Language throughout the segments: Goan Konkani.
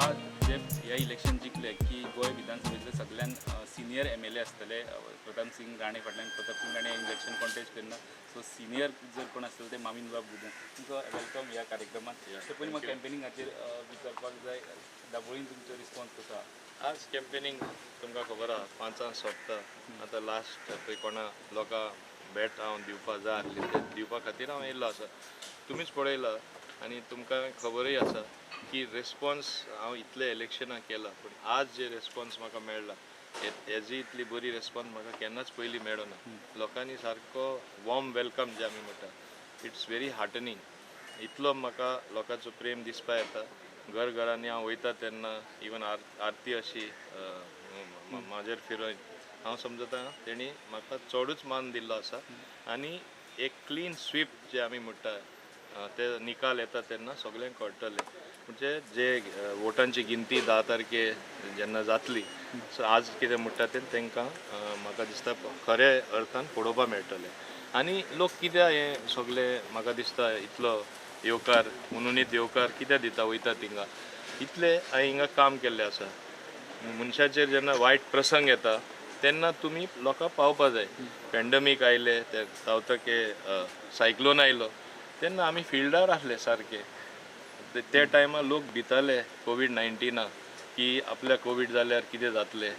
जे हे इलेक्शन जिखले की गोंय विधानसभेतले सगळ्यान सिनियर एमएलए आसतले प्रताप सिंग राणे फाटल्यान. प्रताप सिंग राणे इलेक्शन कॉन्टेस्ट करना. सो सिनियर जर कोण आसतले ते माविन बाब गुदिन्हो. तुमचो welcome ह्या कार्यक्रमात. तर पयलीं म्हाका कॅम्पेनिंगाचेर विचारपाक जाय. दाबोळीन तुमचो रिस्पॉन्स कसो आहा? आज कॅम्पेनिंग तुमकां खबर आहा, 5आंक सोंपता. आतां लास्ट पळय कोणा लोकां भेट हांव दिवपा जाय आसली, ते दिवपा खातीर हांव येयल्लो आसा. तुमीच पळयला आनी तुमकां खबरूय आसा की रिस्पॉन्स हांव इतले इलेक्शनां केला, पूण आज जे रिस्पॉन्स म्हाका मेळ्ळा, हेजी इतली बरी रिस्पॉन्स म्हाका केन्नाच पयलीं मेळना. लोकांनी सारको वॉर्म welcome जे आमी म्हणटा, it's very हार्टनिंग. इतलो म्हाका लोकांचो प्रेम दिसपा येता. घर घरांनी हांव वयता तेन्ना इवन आरती अशी म्हाजेर फिरोवन हांव समजता तेणी म्हाका चडूच मान दिल्लो आसा. आनी एक क्लीन स्वीप जे आमी म्हणटा, ते निकाल येता तेन्ना सगल्यांक कळटलें. म्हणजे जे वोटांची गिनती 10 तारखे जेन्ना जातली, सो आज कितें म्हणटा तें तांकां म्हाका दिसता खरे अर्थान पळोवपाक मेळटलें. आनी लोक कित्याक हें सगळें म्हाका दिसता इतलो येवकार, हुनहुनीत येवकार कित्याक दिता वयता थिंगा, इतलें हांवें हिंगा काम केल्लें आसा. मनशाचेर जेन्ना वायट प्रसंग येता तेन्ना तुमी लोकांक पावपा जाय. पॅन्डमीक आयले, ते तावतके सायक्लोन आयलो तेन्ना आमी फिल्डार आसले सारके. ते टायमार लोक भिताले कोवीड 19आ की आपल्या कोवीड जाल्यार कितें जातलें.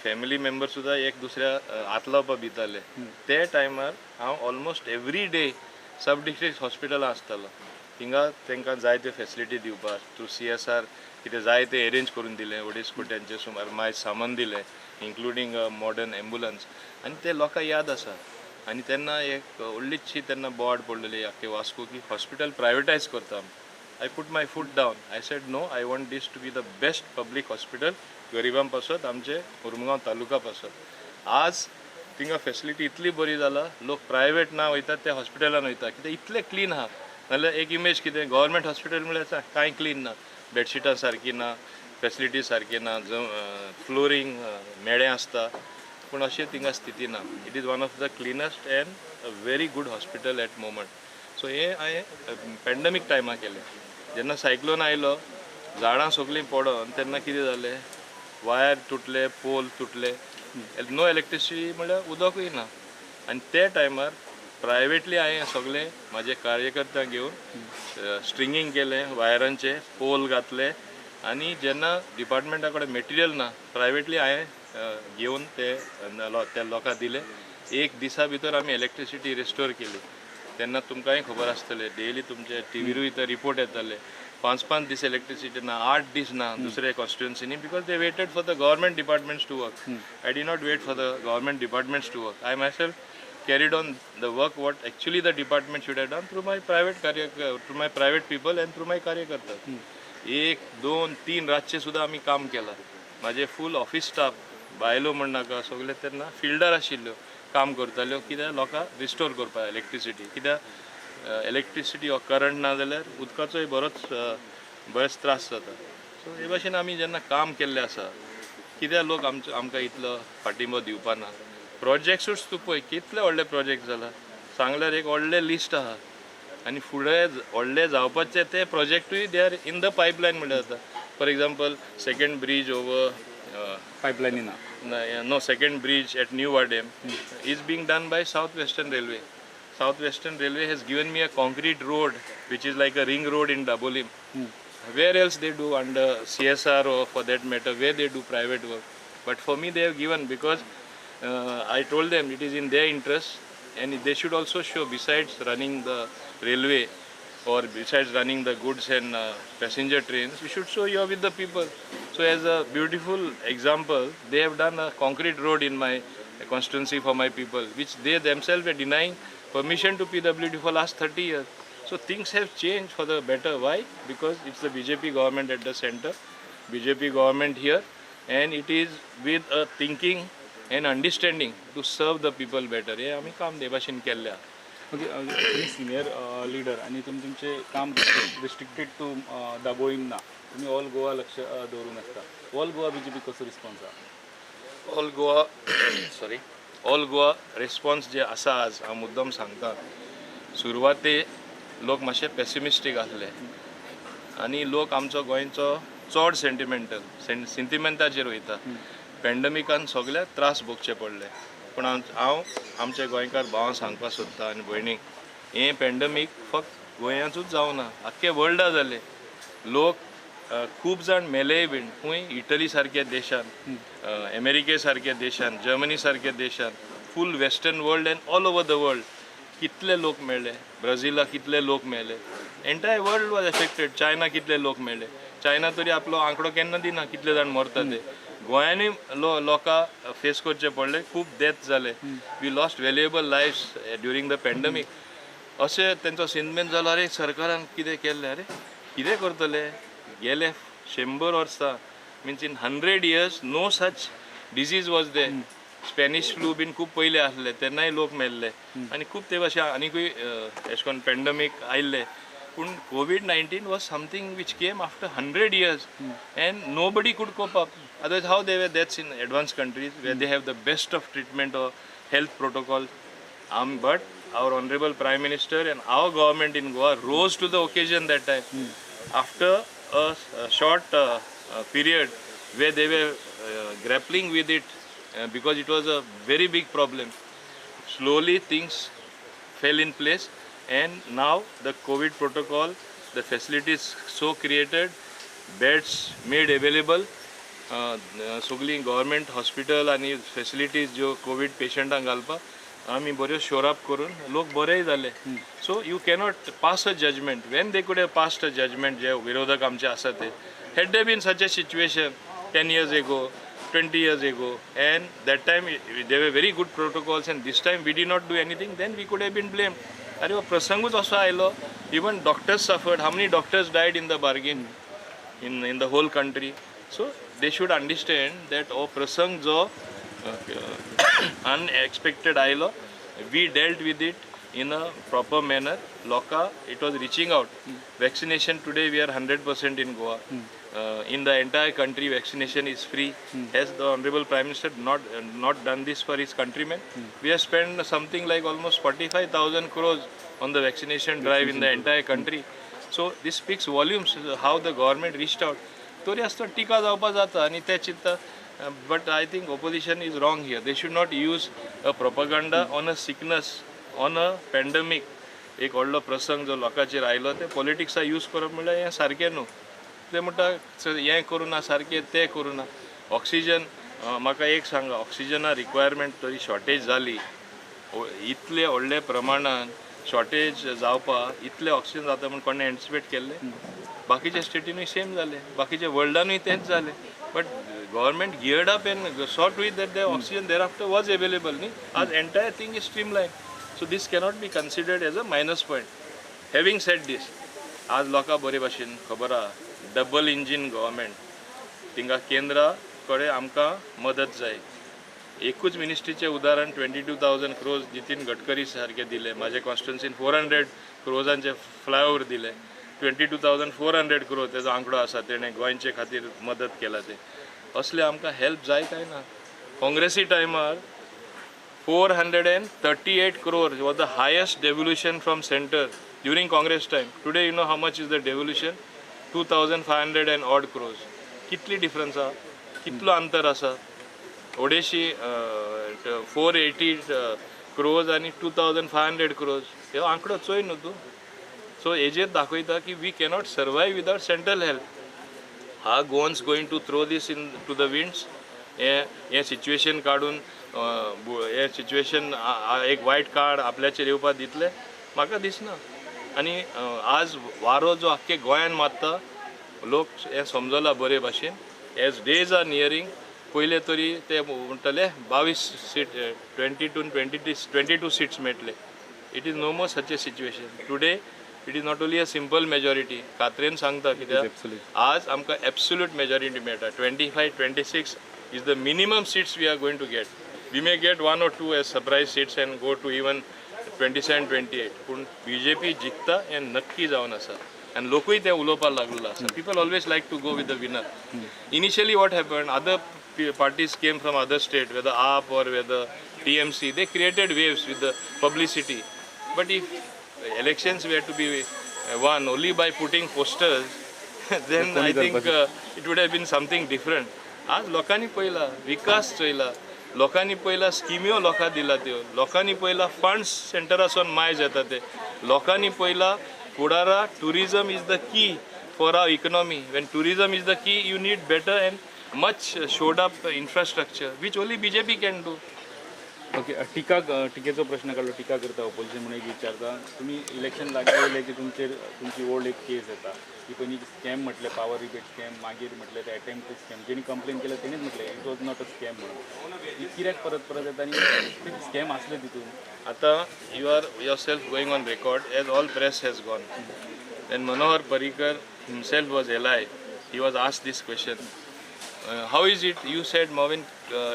फॅमिली मेंबर सुद्दां एक दुसऱ्या हात लावपा भिताले. ते टायमार हांव ऑलमोस्ट एवरी डे सब डिस्ट्रिक्ट हॉस्पिटलां आसतालो. थिंगा तांकां जाय त्यो फेसिलिटी दिवपाक थ्रू सीएसआर कितें जाय तें एरेंज करून दिलें. 2.5 कोट्यांचें सुमार मायज सामान दिलें, इन्क्लुडींग मॉडर्न एम्बुलन्स. आनी ते लोकांक याद आसा. आनी तेन्ना एक व्हडलीशी तेन्ना बोवाळ पडलेली आख्खे वास्को की हॉस्पिटल प्रायवेटायज करता आमी. I put my foot down. I said, "No, I want this to be the best public hospital गरिबां पासत, आमचे मुरमुगांव तालुका पासत." आज थिंगा फेसिलिटी इतली बरी जाला, लोक प्रायवेट ना वयता, त्या हॉस्पिटलान वयता, कित्याक इतलें क्लीन आहा. नाल्यार एक इमेज कितें, गव्हर्मेंट हॉस्पिटल म्हळ्यार कांय क्लीन ना, बेडशिटां सारकीं ना, फेसिलिटी सारकी ना, फ्लोरींग मेळें आसता. पूण अशें थिंगा स्थिती ना. It is one of the cleanest and a very good hospital at moment. So हें हांवें पॅन्डमीक टायमार केलें. जेन्ना सायक्लोन आयलो, झाडां सगळीं पडोन तेन्ना कितें जालें, वायर तुटले, पोल तुटले, नो इलेक्ट्रिसिटी म्हळ्यार उदकूय ना. आनी ते टायमार प्रायवेटली हांवें सगळें म्हाजे कार्यकर्त्यांक घेवन स्ट्रिंगींग केलें वायरांचे, पोल घातले. आनी जेन्ना डिपार्टमेंटा कडेन मटेरियल ना, प्रायवेटली हांवें घेवन ते त्या लोकांक दिले. एक दिसा भितर आमी इलेक्ट्रिसिटी रिस्टोर केली. तेन्ना तुमकांय खबर आसतलें, डेली तुमचे टिवीरूय ते रिपोर्ट येताले, 5 5 दीस इलेक्ट्रिसिटी ना, 8 दीस ना दुसऱ्या कॉन्स्टिट्युन्सीनी, because they waited for the government departments to work. I did not wait for the government departments to work. I myself carried on the work what actually the department should have done through my private कार्य through my private people and through my कार्यकर्ता. 1, 2, 3 रातचे सुद्दां आमी काम केलां. म्हाजे फूल ऑफिस स्टाफ, बायलो म्हण नाका, सगळे तेन्ना फिल्डार आशिल्ल्यो, काम करताल्यो, कित्याक लोकांक रिस्टोर करपाक इलेक्ट्रिसिटी. कित्याक इलेक्ट्रिसिटी वा करंट ना जाल्यार उदकाचोय बरेच त्रास जाता. सो हे भाशेन आमी जेन्ना काम केल्लें आसा, कित्याक लोक आमचो आमकां इतलो पाठिंबो दिवपा ना? प्रोजेक्ट्सूच तूं पळय, कितले व्हडले प्रोजेक्ट जाला, सांगल्यार एक व्हडलें लिस्ट आहा. आनी फुडें व्हडले जावपाचे ते प्रोजेक्टूय they are in the pipeline म्हणल्यार जाता. For example, second bridge over पायपलायनी ना. No, second bridge at New Vaddem is being done by South Western Railway. South Western Railway has given me a concrete road, which is like a ring road in Dabolim. Where else they do under CSR or for that matter, where they do private work? But for me, they have given because I told them it is in their interest and they should also show, besides running the railway or besides running the goods and passenger trains, you should show you are with the people. So as a beautiful example, they have done a concrete road in my constituency for my people, which they themselves were denying permission to PWD for last 30 years. So things have changed for the better. Why? Because it's the BJP government at the center, BJP government here, and it is with a thinking and understanding to serve the people better. हे आमी काम ते भाशेन केल्लें आहा. ओके, तुमी सिनियर लिडर आनी तुमी तुमचें काम रिस्ट्रिक्टेड टू दाबोळीम ना, तुमी ऑल गोवा लक्ष दवरून आसता. ऑल गोवा बीजेपी कसो रिस्पॉन्स आहा? All Goa, sorry, all Goa response जे आसा आज, हांव मुद्दम सांगता, सुरवाते लोक मातशे पेसिमिस्टीक आसले आनी लोक आमचो गोंयचो चड सेंटिमेंटल सेंटिमेंटाचेर वयता. पॅन्डमिकान सगळ्याक त्रास भोगचे पडले, पूण हांव आमच्या गोंयकार भावांक सांगपाक सोदता आनी भयणीक, हें पॅन्डमीक फक्त गोंयांतूच जावना, आख्खे वर्ल्डा जालें. लोक खूब जाण मेलेय बीन. खंय इटली सारक्या देशान, अमेरिके सारक्या देशान, जर्मनी सारक्या देशान, full western world and all over the world कितले लोक मेले. ब्राझिला कितले लोक मेले. Entire world was affected. China कितले लोक मेले. चायना तरी आपलो आंकडो केन्ना दिना कितले जाण मरता ते. गोंयांनी लोकां फेस करचे पडले, खूब डेथ जाले. We lost valuable lives during the pandemic. अशें तेंचो सेंटिमेंट जालो, अरे सरकारान कितें केल्लें, अरे कितें करतले. गेले 100 वर्सां, means in 100 years, no such disease was there. Spanish flu बीन खूब पयले आसले, तेन्नाय लोक मेल्ले आनी खूब ते भाशेन आनिकूय एशें करून पॅन्डमीक आयिल्ले. पूण COVID-19 was something which came after 100 years and nobody could cope up. Otherwise, how there were deaths in advanced countries where they have the best of treatment or health protocol? But our honorable Prime Minister and our government in Goa rose to the occasion that time. After a short period where they were grappling with it because it was a very big problem, slowly things fell in place and now the COVID protocol, the facilities so created, beds made available, सगळीं गव्हर्मेंट हॉस्पिटल आनी फेसिलिटीज ज्यो कोवीड पेशंटांक घालपाक आमी बऱ्यो शोर अप करून लोक बरेय जाले. So you cannot pass a judgement. When they could have passed a judgement, जे विरोधक आमचे आसा ते, had there been such a situation 10 years ago, 20 years ago, and that time there were very good protocols and this time we did not do anything, then we could have been blamed. अरे हो प्रसंगूच असो आयलो. Even doctors suffered. How many doctors died in the bargain in the whole country? So they should understand that हो प्रसंग जो अनएक्सपेक्टेड आयलो, we dealt with it in a proper manner. लोका it was reaching out. Vaccination, today we are 100% in Goa. In the entire country, vaccination is free. Has the honorable Prime Minister not done this for his countrymen? We have spent something like almost 45,000 crores on the vaccination drive in the entire country. So this speaks volumes, how the government reached out. तरी आसतना टिका जावपा जाता आनी ते चिंत्ता, but I think opposition is wrong here. They should not use a propaganda on a sickness, on a pandemic. एक व्हडलो प्रसंग जो लोकांचेर आयलो, ते पॉलिटिक्सा यूज करप म्हणल्यार हें सारकें न्हू. ते म्हणटा हें करूं ना सारकें, तें करूं ना. ऑक्सिजन, म्हाका एक सांगा, ऑक्सिजना रिक्वायरमेंट तरी शॉर्टेज जाली, इतले व्हडले प्रमाणान शॉर्टेज जावपाक, इतले ऑक्सिजन जाता म्हूण कोणें एंटिसिपेट केल्लें? बाकीच्या स्टेटीनूय सेम जालें, बाकीच्या वर्ल्डानूय तेंच जालें, but government geared up and saw to it that the oxygen thereafter was available. न्ही, आज entire thing is streamline, so this cannot be considered as a minus point. Having said this, आज लोकां बरे भाशेन खबर आहा, डबल इंजीन गव्हर्मेंट, थिंगा केंद्रा कडेन आमकां मदत जाय. एकूच मिनिस्ट्रीचें उदाहरण, 22,000 crores Nitin Gadkari सारके दिले. म्हाजे कॉन्स्टिट्युन्सीन 400 क्रोजांचे फ्लायओवर दिले. 22,400 crore तेजो आंकडो आसा, तेणें गोंयचे खातीर मदत केला. ते असले आमकां हेल्प जाय काय ना? काँग्रेसी टायमार 438 crore was the highest devolution from center during Congress time. Today, you know how much is the devolution? 2500 and odd crores. कितली डिफरन्स आहा, कितलो अंतर आसा? अडेशी 480 क्रोज आनी 2500 क्रोज, हो आंकडो चोय न्हू तूं. सो हेजेर दाखयता की we cannot survive without central help. Are Goans going to throw this into the winds? हें हें सिच्युएशन काडून हें सिच्युएशन एक वायट कार्ड आपल्याचेर येवपाक दितले, म्हाका दिसना. आनी आज वारो जो आख्खे गोंयान मारता, लोक हें समजला बरे भाशेन. एज डेज are nearing, पयले तरी ते म्हणटले 22 seat, 22, 22 seats मेळटले. It is no more such a situation today. It is not only a simple majority, खात्रेन सांगता, कित्याक आज आमकां एब्सोल्यूट मेजॉरिटी मेळटा. 25, 26 is the minimum seats we are going to get. We may get one or two as surprise seats and go to even 27, 28. पूण बीजेपी जिखता हें नक्की जावन आसा आनी लोकूय ते उलोवपाक लागलेलो आसा. People always like to go with the winner. Initially, what happen, other parties came from other state, whether AAP or whether TMC, they created waves with the publicity. But if elections were to be won only by putting posters, Then I think it would have been something different. आज लोकांनी पळयला, विकास चोयला लोकांनी, पळयला स्किम्यो लोकांक दिला त्यो लोकांनी, पळयला फंड्स सेंटरासून मायज येता ते लोकांनी पळयला. फुडारा tourism is the key for our economy. When tourism is the key, you need better and much shored up infrastructure, which only BJP can do. Okay, टिका, टिकेचो प्रश्न काडलो. टिका करता ऑपोजिशन म्हणून एक विचारता, तुमी इलेक्शन लागीं येयलें की तुमचेर तुमची ओल्ड एक केस येता. ती पयलीं स्कॅम म्हटलें, पावर रिबेट स्कॅम, मागीर म्हटलें ते अटेम्प्ट टू स्कॅम. जेणी कंप्लेन केल्या तेणीच म्हटलें it was not a scam म्हणून. ही कित्याक परत परत येता आनी ते स्कॅम आसले तितून? आता you are yourself going on record, as all press has gone. When Manohar Parrikar himself was alive, he was asked this question. How is it you said Mauvin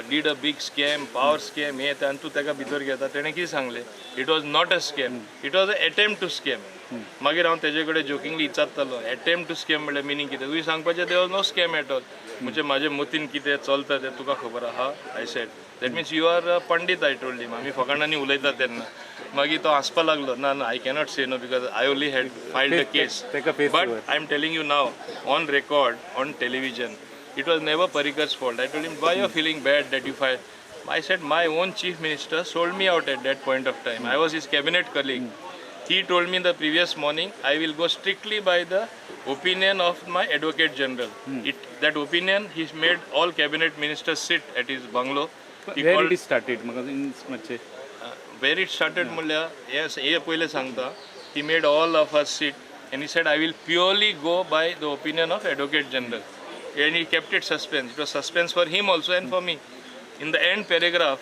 did a big scam, power scam, हे ते, आनी तूं ताका भितर घेता? तेणें कितें सांगलें? It was not a scam, it was a attempt to scam. मागीर हांव तेजे कडेन जोकिंगली विचारतालो, एटेम्प्ट टू स्कॅम म्हणल्यार मिनींग कितें? तुवें सांगपाचें there was no scam at all. म्हणजे म्हाजे मतीन कितें चलता तें तुका खबर आहा, I said. That means you are a pandit, I told him. आमी फकाणांनी उलयता तेन्ना. मागीर तो हांसपा लागलो. ना ना, I cannot say no because I only had filed the case. ताका face But I am telling you now, on record, on television, it was never Parrikar's fault. I told him, why you are feeling bad that you file? I said, my own chief minister sold me out at that point of time. I was his cabinet colleague. He told me the previous morning, I will go strictly by the opinion of my advocate general. That opinion, he made all cabinet ministers sit at his bungalow. He where called, it is started म्हाका मातशें where it started म्हणल्यार हे हे पयलें सांगता. He made all of us sit and he said, I will purely go by the opinion of advocate general, and he kept it suspense. It was suspense for him also and for me. In the end paragraph,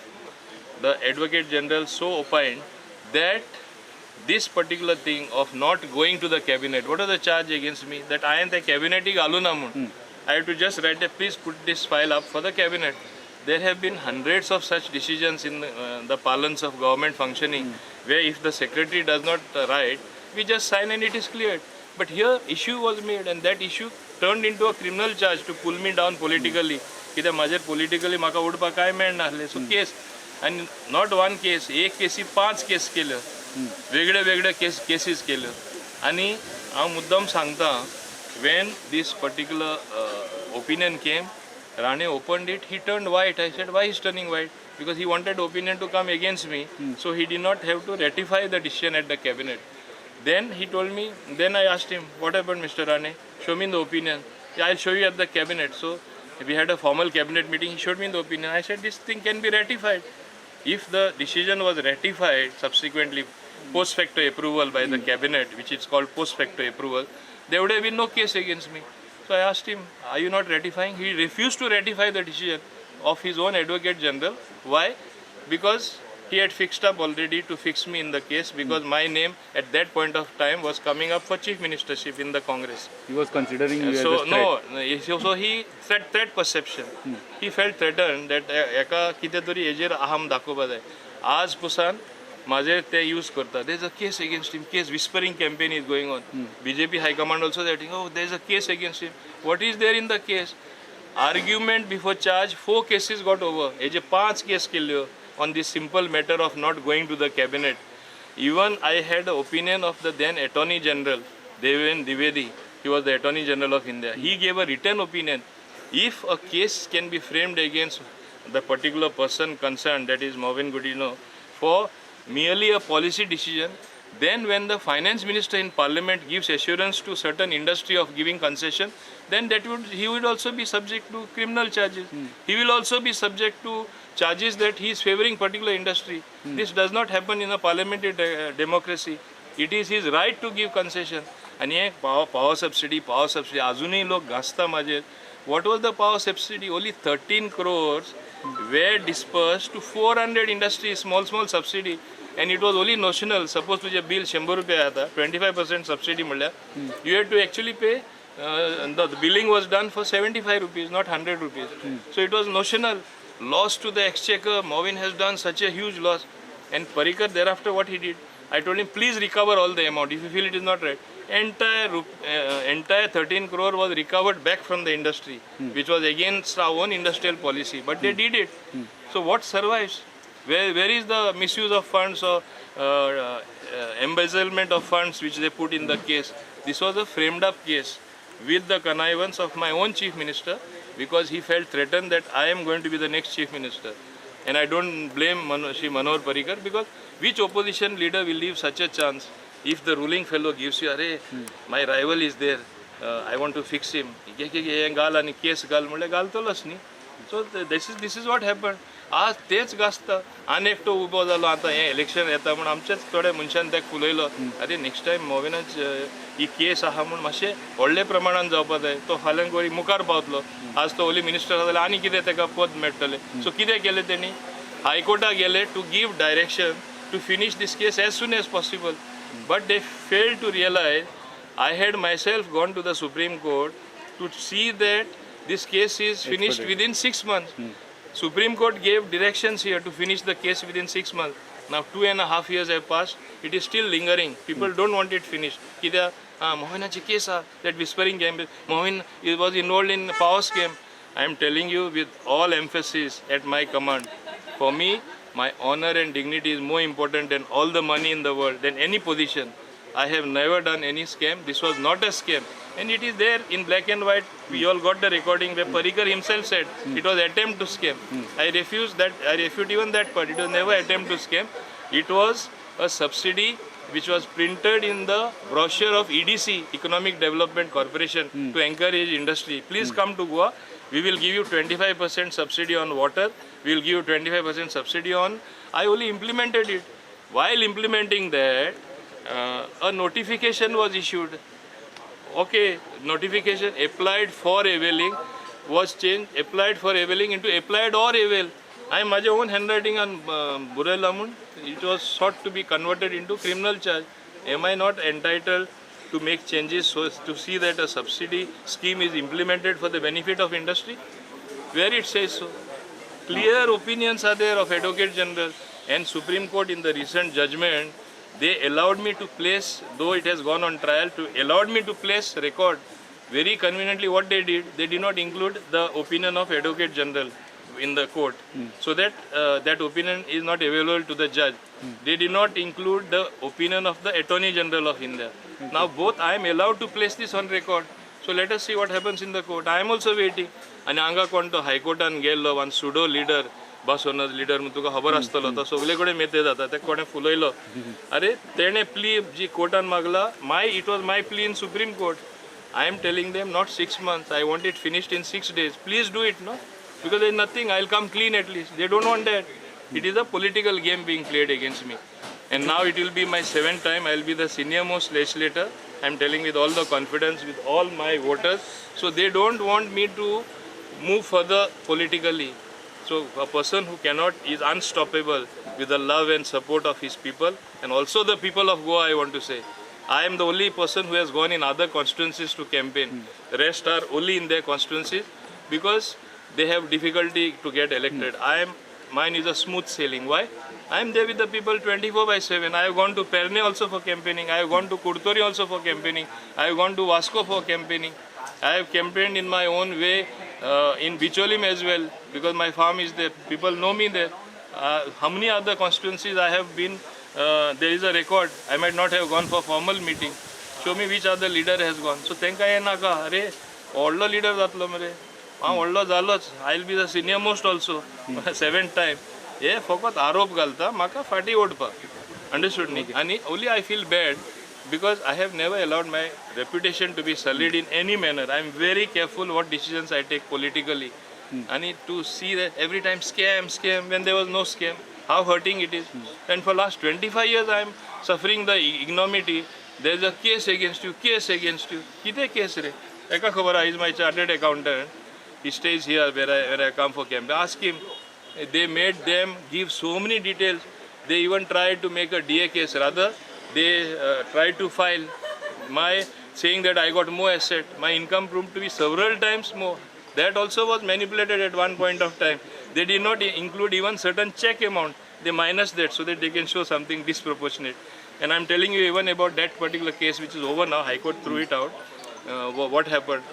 the advocate general so opined that this particular thing of not going to the cabinet, what was the charge against me? That I am the cabinet घालू ना म्हूण. I have to just write a please put this file up for the cabinet. There have been hundreds of such decisions in the parlance of government functioning, where if the secretary does not write, we just sign and it is cleared. But here issue was made and that issue turned into a criminal charge to pull me down politically. कित्याक म्हाजेर politically म्हाका उडपाक कांय मेळनासलें. सो केस, आनी not one case, एक केसी पांच केस केल्यो, वेगळे वेगळे केसीस केल्यो. आनी हांव मुद्दम सांगता, when this particular opinion came, Rane opened it, he turned white. I said, why is turning white? Because he wanted opinion to come against me, so he did not have to ratify the decision at the cabinet. Then he told me, then I asked him, what happened, Mr. Rane? Show me the opinion. Yeah, I'll show you at the cabinet. So we had a formal cabinet meeting. He showed me the opinion. I said, this thing can be ratified. If the decision was ratified subsequently, post facto approval by the cabinet, which is called post facto approval, there would have been no case against me. So I asked him, are you not ratifying? He refused to ratify the decision of his own advocate general. Why? Because he had fixed up already to fix me in the case, because my name at that point of time was coming up for chief ministership in the Congress. He was considering you So no, so he threat perception. He felt threatened that एका कितें तरी हेजेर अहम दाखोवपा जाय. आज पुसान म्हाजेर ते यूज करता. There is a case against him, case whispering campaign is going on. BJP high command also that, oh, there is a case against him. What is there in the case? Argument before charge, four cases got over. हेजे पांच केस केल्ल्यो on this simple matter of not going to the cabinet. Even I had the opinion of the then Attorney General, Deven Dwivedi. He was the Attorney General of India. He gave a written opinion. If a case can be framed against the particular person concerned, that is Mauvin Godinho, for merely a policy decision, then when the finance minister in parliament gives assurance to certain industry of giving concession, then that would he would also be subject to criminal charges. He will also be subject to charges that he is favoring particular industry. This does not happen in a parliamentary democracy. It is his right to give concession. आनी हे power subsidy अजुनूय लोक घासता म्हाजेर. What was the power subsidy? Only 13 crores were disbursed to 400 industries, small small subsidy, and it was only notional. Suppose तुजें बिल शंबर रुपया जाता, 25% सबसिडी म्हणल्यार you had to actually pay, the billing was done for ₹75, not ₹100. So it was notional loss to the exchequer. Mauvin has done such a huge loss. And Parrikar thereafter, what he did, I told him, please recover all the amount if you feel it is not right. Entire 13 crore was recovered back from the industry, which was against our own industrial policy. But they did it. So what survives? Where is the misuse of funds or embezzlement of funds which they put in the case? This was a framed up case. with the connivance of my own chief minister, because he felt threatened that I am going to be the next chief minister. And I don't blame Shri Manohar Parrikar, because which opposition leader will leave such a chance if the ruling fellow gives you, "Arey, my rival is there, I want to fix him." घे घे घे, हें घाल आनी केस घाल म्हणल्यार घालतलोच न्ही. So this is what happen. आज तेच गाजता. आनी एकटो उबो जालो. आतां हें इलेक्शन येता म्हूण आमचेच थोडे मनशान ताका फुलयलो, अरे, नेक्स्ट टायम मोविनाच ही केस आहा म्हूण मातशें व्हडले प्रमाणान जावपा जाय, तो फाल्यां गोरी मुखार पावतलो. आज तो ओली मिनिस्टर आसा जाल्यार आनी कितें ताका पद मेळटलें. सो कितें केलें तेणी? हायकोर्टाक गेले to give direction to finish this case as soon as possible. But they fail to realize I had myself gone to the Supreme Court to see that this case is finished within 6 months. Supreme Court gave directions here to finish the case within 6 months. Now 2.5 years have passed, it is still lingering. People don't want it finished. कित्याक ah मोहिनाची केस आहा, that whispering game. Movin was involved in power scam. I am telling you with all emphasis at my command. For me, my honor and dignity is more important than all the money in the world, than any position. I have never done any scam. This was not a scam. And it is there in black and white. We all got the recording where Parrikar himself said it was attempt to scam. I refuse that. I refute even that part. It was never attempt to scam. It was a subsidy which was printed in the brochure of EDC, Economic Development Corporation, to encourage industry. Please come to Goa. We will give you 25% subsidy on water. We will give you 25% subsidy on. I only implemented it. While implementing that, a notification was issued. Okay, notification applied for availing was changed, applied for availing into applied or avail. I माझ्या own handwriting on बरयला म्हूण it was sought to be converted into criminal charge. Am I not entitled to make changes so as to see that a subsidy scheme is implemented for the benefit of industry? Where it says so? Clear opinions are there of Advocate General and Supreme Court. In the recent judgment, they allowed me to place, though it has gone on trial, to allowed me to place record. Very conveniently, what they did, they did not include the opinion of Advocate General in the court, so that that opinion is not available to the judge. They did not include the opinion of the Attorney General of India. Now both, I am allowed to place this on record. So let us see what happens in the court. I am also waiting. आनी हांगा कोण तो हायकोर्टान गेल्लो one pseudo leader, bus owners leader म्हूण तुका खबर आसतलो, तो सगळे कडेन मेते जाता. ते कोणें फुलयलो, अरे, तेणें प्ली जी कोर्टान मागला, my it was my plea in Supreme Court. I am telling them not 6 months, I want it finished in 6 days. Please do it, no? Because there is nothing, I'll come clean at least. They don't want that. It is a political game being played against me. And now it will be my seventh time. I'll be the senior most legislator. I'm telling with all the confidence, with all my voters. So they don't want me to move further politically. So a person who cannot is unstoppable with the love and support of his people and also the people of Goa, I want to say. I am the only person who has gone in other constituencies to campaign. Rest are only in their constituencies because they have difficulty to get elected. I am Mine is a smooth sailing. Why? I am there with the people 24 by 7. I have gone to Pernem also for campaigning. I have gone to Curtorim also for campaigning. I have gone to Vasco for campaigning. I have campaigned in my own way in Bicholim as well because my farm is there. People know me there. How many other constituencies I have been? There is a record. I might not have gone for formal meeting. Show me which other leader has gone. So तांकां हें नाका, अरे, व्हडलो लिडर जातलो मरे, हांव व्हडलो जालोच. I will be the senior most also, seventh time. हे फकत आरोप घालता म्हाका फाटीं ओडपाक, अंडरस्टूड न्ही? आनी only I feel bad because I have never allowed my reputation to be sullied in any manner. I am very careful what decisions I take politically. And to see that every time scam, scam, when there was no scam, how hurting it is. And for last 25 years, I am suffering the ignominy. There is a case against you, case against you. कितें case रे? एका खबर आहा, is my chartered accountant. He stays here where I come for camp. Ask him. They made them give so many details. They even tried to make a DA case. Rather, they tried to file my saying that I got more asset. My income proved to be several times more. That also was manipulated at one point of time. They did not include even certain check amount. They minus that so that they can show something disproportionate. And I'm telling you even about that particular case, which is over now, High Court threw it out. What happened?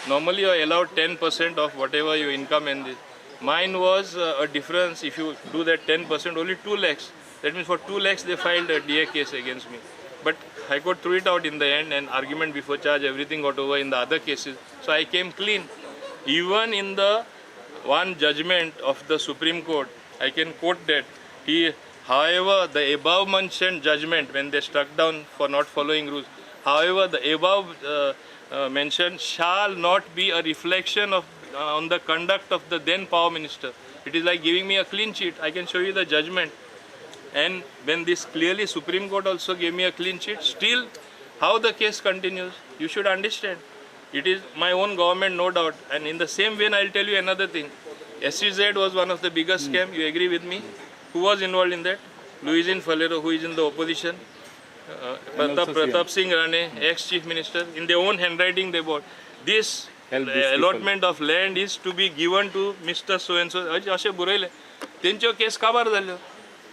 Normally you are allowed 10% of whatever your income and this. Mine was a difference. If you do that 10%, only 2 lakhs. That means for 2 lakhs they filed a DA case against me. But High Court threw it out in the end and argument before charge, everything got over in the other cases. So I came clean. Even in the one judgment of the Supreme Court, I can quote that he, however, the above mentioned judgment, when they struck down for not following rules, however, the above mentioned shall not be a reflection of on the conduct of the then power minister. It is like giving me a clean sheet. I can show you the judgment. And when this clearly Supreme Court also gave me a clean sheet, still how the case continues, you should understand. It is my own government, no doubt. And in the same vein, I'll tell you another thing. SEZ was one of the biggest scam. You agree with me? Who was involved in that? Luizinho Faleiro, who is in the opposition. Also CM. Pratap Singh Rane, ex-chief minister, in their own handwriting they bought. This Help these people. Allotment of land is to be given to Mr. So and so. अशें बरयलें, तेंच्यो केस काबार जाल्यो.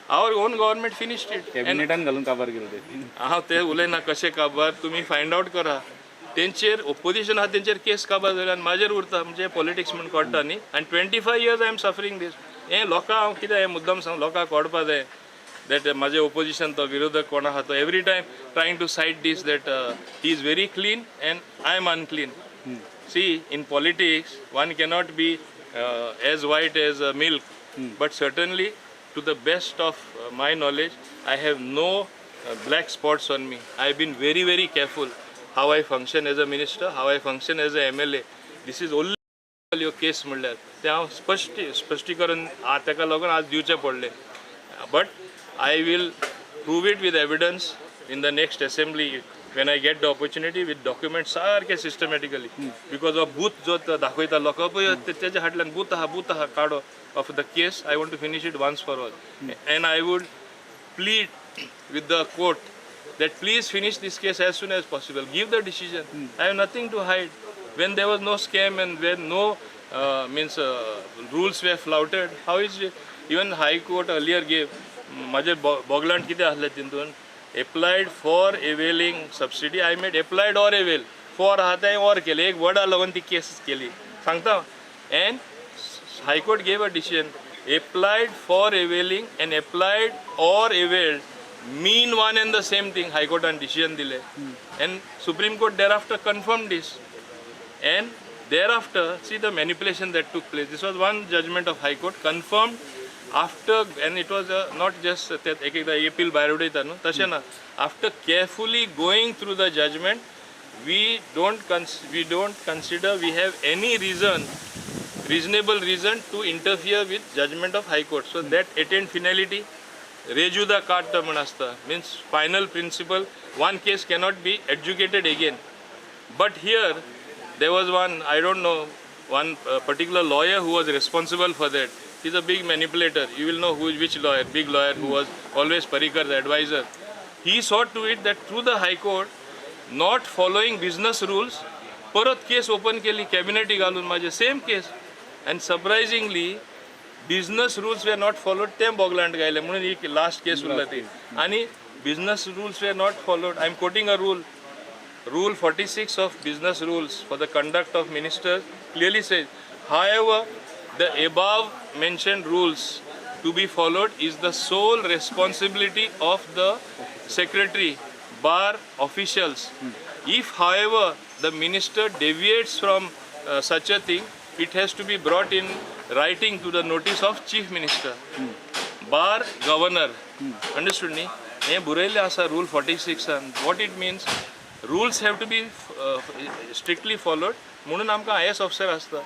Our own government finished it. कॅबिनेटान घालून काबार केले ते. हांव ते उलयना कशें काबार, तुमी फायंड आवट करा. तेंचेर ओपोजिशन आहा तेंचेर केस काबार जाली आनी म्हाजेर उरता. म्हणजे पॉलिटिक्स म्हूण कळटा न्ही. आनी 25 years I am suffering this. हें लोकांक हांव कितें हें मुद्दम सांग, लोकांक कळपा जाय that म्हाजें ओपोजिशन तो विरोधक कोण आहा तो every time trying to cite this, that he is very clean and I am unclean. See, in politics, one cannot be as white as milk, but certainly, to the best of my knowledge, I have no black spots on me. I have been very, very careful how I function as a minister, how I function as a MLA. This is only ह्यो केस म्हणल्यार तें हांव स्पश्ट स्पश्टीकरण ताका लागून आज दिवचें पडलें, but I will prove it with evidence in the next assembly when I get the opportunity, with document सारके सिस्टमॅटिकली, because of booth जो तो दाखयता लोक पळय, तेच्या फाटल्यान बूथ आहा, बूथ आहा काडो of the case. I want to finish it once for all, and I would plead with the court that please finish this case as soon as possible. Give the decision. I have nothing to hide. When there was no scam and when no means rules were flouted, how is it? Even High Court earlier gave, म्हाजे बोगलांट कितें आसलें तितून, applied for availing subsidy, I made applied or avail. For आहा तें or केलें, एक वर्डा लागून ती केस केली सांगता. And High Court gave a decision: applied for availing and applied or availed mean one and the same thing. High Court decision दिले and Supreme Court thereafter confirmed this. And thereafter, see the manipulation that took place. This was one judgment of High Court confirmed after, and it was not just ते एक एकदा appeal भायर उडयता न्हू, तशें ना. After carefully going through the judgment, we don't consider we have any reason, reasonable reason to interfere with judgment of High Court. So that attained finality. Res judicata म्हण आसता, means final principle. One case cannot be adjudicated again. But here there was one, I don't know, one particular lawyer who was responsible for that. He's a big manipulator. You will know who is which lawyer, big lawyer who was always Parrikar's advisor. He saw to it that through the High Court, not following business rules, परत केस ओपन केली कॅबिनेटी घालून माझे same case. And surprisingly, business rules were not followed. तें बोगलांट गायलें म्हणून ही लास्ट केस उरला ती. आनी business rules were not followed, I am quoting a rule. Rule 46 of Business Rules for the Conduct of Ministers clearly says, however, the above mentioned rules to be followed is the sole responsibility of the secretary bar officials. If, however, the minister deviates from such a thing, it has to be brought in writing to the notice of Chief Minister bar Governor. Understood न्ही? हें बरयल्लें आसा रूल फोर्टी सिक्सान. What it means, rules have to be strictly followed. म्हणून आमकां आयएएस ऑफिसर आसता.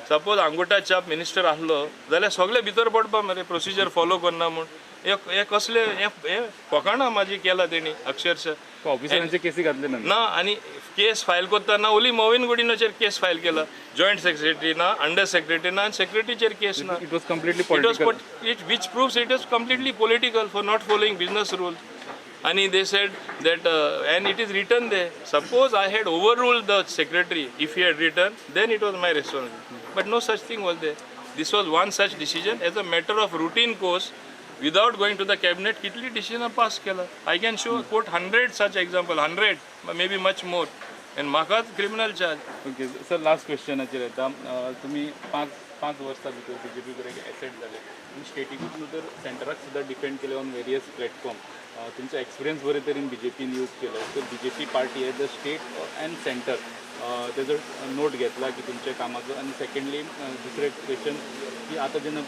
सपोज अंगुठा छाप मिनिस्टर आसलो जाल्यार सगळे भितर पडपा मरे, प्रोसिजर फॉलो करना म्हूण. हे हे कसले हे हे फकाणां म्हाजी केला तेणी अक्षरशः. ऑफिसरांचे केसी घातले ना. ना, आनी केस फायल करतना ओली मॉवीन गुडिनोचेर केस फायल केला. जॉयंट सेक्रेटरी ना, अंडर सेक्रेटरी ना, आनी सेक्रेटरीचेर केस ना. It was completely It was political. Put, it, which proves it is completely political for not following business rules. And they said that, and it is written there. Suppose I had overruled the secretary, if he had written, then it was my responsibility. But no such thing was there. This was one such decision as a matter of routine course, without going to the cabinet. कितली decision pass केला. I can show, quote 100 such example, 100, maybe much more. आनी म्हाकाच criminal charge. Okay sir, last क्वेश्चनाचेर येता. तुमी 5 5 वर्सां भितर बीजेपी कडेन एसेट जाले. तुमी स्टेटीकूच न्हू तर सेंटराक सुद्दां डिफेंड केले ऑन वेरियस प्लॅटफॉर्म. तुमचो एक्सपिरियन्स बरे तरेन बीजेपीन यूज केलो. तर BJP party as a state and centre तेजो नोट घेतला की तुमच्या कामाचो? आनी सेकंडली, दुसरें क्वेश्चन की आतां जेन्ना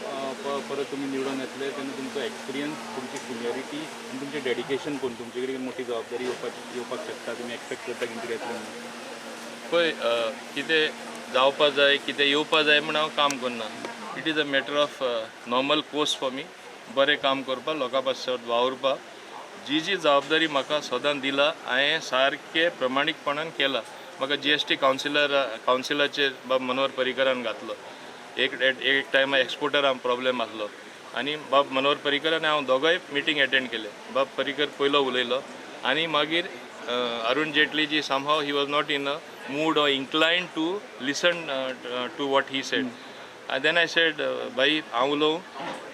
परत तुमी निवडून येतले तेन्ना तुमचो एक्सपिरियन्स, तुमची सिनियरिटी आनी तुमचें डेडिकेशन पळोवन तुमचे कडेन मोठी जबाबदारी येवपाक शकता? तुमी एक्सपेक्ट करता की कितें येतलें म्हणून? पळय, कितें जावपा जाय, कितें येवपा जाय म्हूण हांव काम करना. It is a matter of normal course for me. बरें काम करपाक, लोकां पासत वावुरपाक. जी जी जबाबदारी म्हाका सदां दिला, हांवें सारकें प्रमाणीकपणान केलां. म्हाका जीएसटी कावन्सिलाचेर बाब मनोहर पर्रीकरान घातलो. एक एक टायमार एक्सपोर्टरांक प्रॉब्लेम आसलो आनी बाब मनोहर पर्रीकर आनी हांव दोगांय मिटींग एटेंड केले. बाब पर्रीकर पयलो उलयलो आनी मागीर Arun Jaitley ji, somehow he was not in a mood or inclined to listen to what he said. And then I said, "भाई, हांव उलोवं?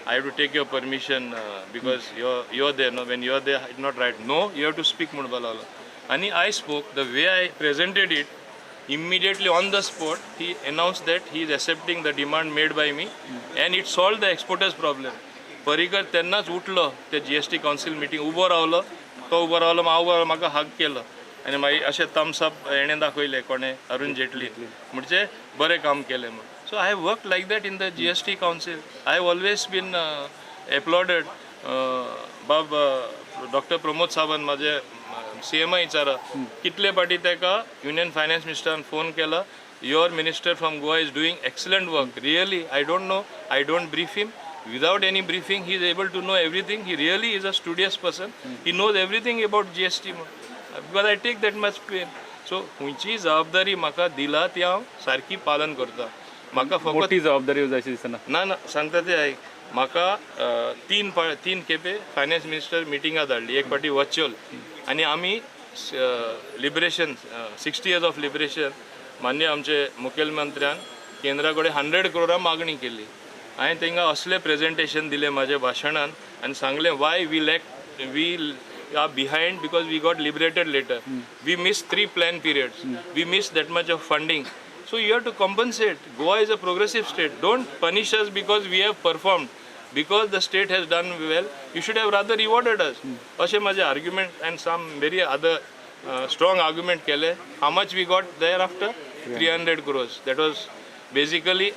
I have to take your permission because you're there. No, when you're there, it's not right. No, you have to speak," म्हणपाक लागलो. आनी I spoke. The way I presented it, immediately on the spot, he announced that he is accepting the demand made by me and it solved the exporters' problem. Parrikar तेन्नाच उठलो, ते जीएसटी कावन्सील मिटींग उबो रावलो. तो उबो रावलो, हांव उबो रावलो, म्हाका हग केलो आनी मागीर अशें थम्स अप हेणें दाखयलें. कोणें? अरुण जेटली. म्हणजे बरें काम केलें म्हूण. So I have worked like that in the GST Council. I have always been applauded. Bob doctor Pramod Sawant, म्हाजे सीएमा विचारा, कितले पाटी ताका युनियन फायनान्स मिनिस्टरान फोन केला, "Your minister from Goa is doing excellent work. Really, I don't know, I don't brief him. Without any briefing, he is able to know everything. He really is a studious person. He knows everything about GST," because I take that much pain. So खंयचीय जबाबदारी म्हाका दिला ती हांव सारकी पालन करता. म्हाका फकत मोठी जबाबदारी जाय अशी दिसना. ना ना, सांगता ते आयक. म्हाका तीन खेपे फायनान्स मिनिस्टर मिटिंगा धाडली, एक फावटी वर्च्युअल. आनी आमी liberation, 60 years of liberation, मान्य आमचे मुखेलमंत्र्यान केंद्रा कडेन 100 क्रोरा मागणी केली. हांवें तांकां असलें प्रेजेंटेशन दिलें म्हाज्या भाशणान आनी सांगलें why we lack, we are behind, because we got liberated later. We missed three plan periods. We missed that much of funding. So you have to compensate. Goa is a progressive state. Don't punish us because we have performed. Because the state has done well, you should have rather rewarded us. अशें म्हाजे argument and some very other strong argument केले. How much we got thereafter? 300 crores. That was basically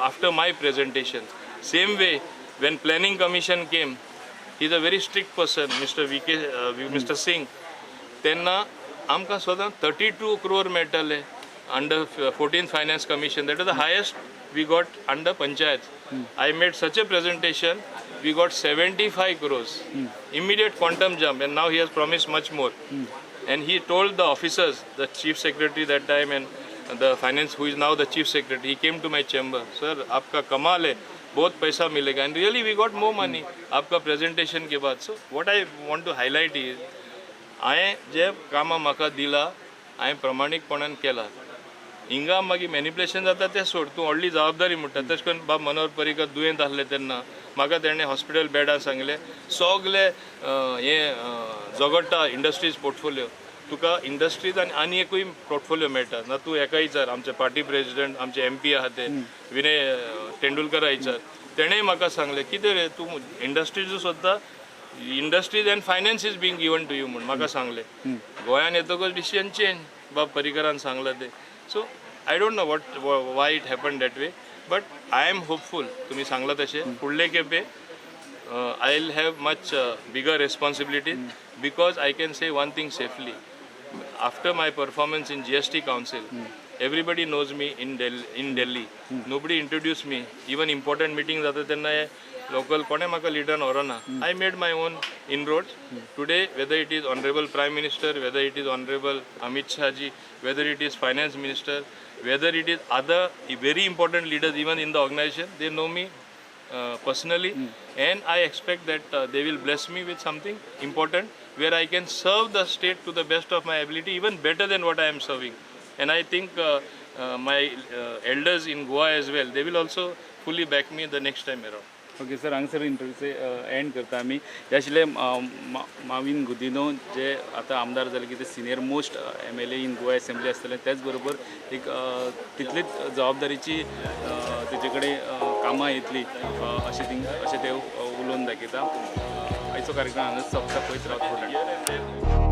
after my presentation. Same way, when Planning Commission came, he is a very strict person, Mr. V.K. Mr. Singh. तेन्ना आमकां सदां 32 क्रोर मेळटाले under 14th Finance Commission. That is the highest we got under panchayat. I made such a presentation, we got 75 crores, immediate quantum jump, and now he has promised much more. And he told the officers, the chief secretary that time and the finance, who is now the chief secretary, he came to my chamber, "Sir, आपका कमाल है, बहुत पैसा मिलेगा." And really we got more money आपका प्रेजेंटेशन के बाद. So what I want to highlight is, हांवें जे कामां म्हाका दिलां, हांवें प्रमाणीकपणान केलां. हिंगा मागीर मॅनिपुलेशन जाता तें सोड. तूं व्हडली जबाबदारी म्हणटा, तशें करून बाब मनोहर पर्रीकर दुयेंत आसले तेन्ना म्हाका तेणें हॉस्पिटल बेडार सांगलें, सगले हें झगडटा, इंडस्ट्रीज पोर्टफोलियो तुका, इंडस्ट्रीज आनी आनी एकूय पोर्टफोलियो मेळटा ना. तूं हेका विचार, आमचे पार्टी प्रेजिडंट, आमचे एमपी आहा ते विनय तेंडुलकरा विचार. तेणेय म्हाका सांगलें, कितें रे, तूं इंडस्ट्रीजू सोदता, industries and finance is being given to you म्हूण म्हाका सांगलें. गोंयान येतकच डिसिजन चेंज, बाब पर्रीकरान सांगलां तें. So I don't know what, why it happen that way, but I am hopeful. तुमी सांगलां तशें फुडले खेपे I will have much bigger responsibility, because I can say one thing safely: after my performance in GST Council, everybody knows me in Delhi. In Delhi, nobody introduced me. Even important meetings जाता तेन्ना लोकल कोणें म्हाका लिडरान व्हरना. I made my own inroads. Today, whether it is Honorable Prime Minister, whether it is Honorable Amit Shah ji, whether it is Finance Minister, whether it is other very important leaders even in the organization, they know me personally, and I expect that they will bless me with something important where I can serve the state to the best of my ability, even better than what I am serving. And I think my elders in Goa as well, they will also fully back me the next time around. Okay sir, हांगासर इंटरव्यूचे एंड करता आमी. हे आशिल्ले माविन गुदिन्हो, जे आतां आमदार जाले की ते senior most MLA in Goa assembly आसतले. त्याच बरोबर एक तितलीच जबाबदारीची तेजे कडेन कामां येतली अशें अशें ते उलोवन दाखयता. आयचो कार्यक्रम हांगा सोंपता. पळयत रावत.